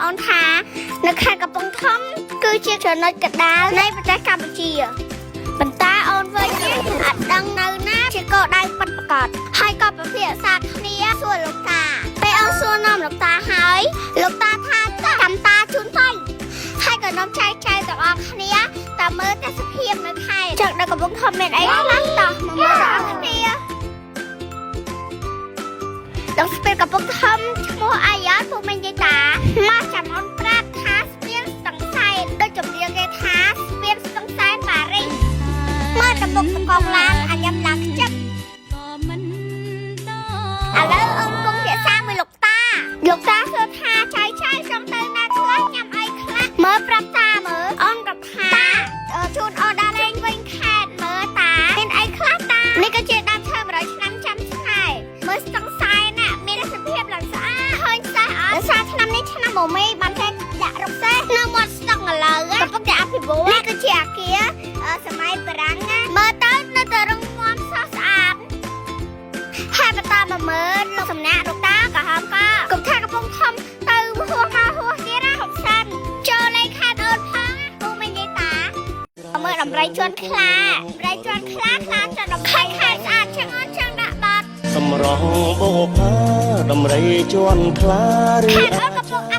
ប្អូនថានៅខេត្តកំពង់ធំគឺជាចំណុចកណ្ដាលនៃប្រទេសកម្ពុជាប៉ុន្តែអូនវិញអត់ដឹងនៅណាជាគោលដៅពិតប្រាកដហើយក៏ពិភាក្សាគ្នាសួរលោកតាពេលអូនសួរនាំលោកតាហើយលោកតាថាចាំតាជូនទៅហើយក៏នាំចែកចែកទាំងអស់គ្នាតើមើលទេសភាពនៅខេត្តចឹងនៅកំពង់ធំមានអីខ្លះតោះមកមើលទាំងអស់គ្នា ដល់ស្ពានកំពង់ធំឈ្មោះអាយ៉ាពួកមិននិយាយតាមកចាំអូនប្រាប់ថាស្ពានស្ទឹងសែនដូចចម្រៀងគេថាស្ពានស្ទឹងសែនប៉ារីសមកតមុកតកងឡានអញញ៉ាំឡានខ្ចឹក ក៏មិនត ឥឡូវអូនគង់ភាសាមួយលោកតាលោកតាសួរថាចៃចៃចង់ទៅណាខ្លះញ៉ាំអីខ្លះមើលប្រាប់តាមើលអូនក៏ថាជូនអូនដល់លេងវិញខេតមើលតាមានអីខ្លះតានេះក៏ជាដើមឈើ100ឆ្នាំចាំស្នេហ៍មើលស្ទឹងសែនណាមានសភាពឡើងស្អាតឃើញសេះអត់ដោយសារឆ្នាំនេះឆ្នាំមមីបានតែដាក់រុកសេះនៅមាត់ស្ទឹងឥឡូវកំពុងតែអភិវឌ្ឍនេះគឺជាអាគារសម័យបារាំងណាមើលទៅនៅតែរឹងមាំស្រស់ស្អាត ហើយបន្តមកមើលលោកសំណាក់លោកតាក៏ហមក៏កុំថាកំពុងធំទៅហួសមកហួសទៀតណាហុកសិនចូលលេខខេត្តអូនផងពូមិននិយាយតាមើលដំរីជន់ខ្លាដំរីជន់ខ្លាខ្លាជន់ដំរីខេត្តស្អាតចឹងអូនចង់ដាក់បាត់ សម្រងបោផាដំរីជន់ខ្លាឬ ខេត្តអូនកំពុង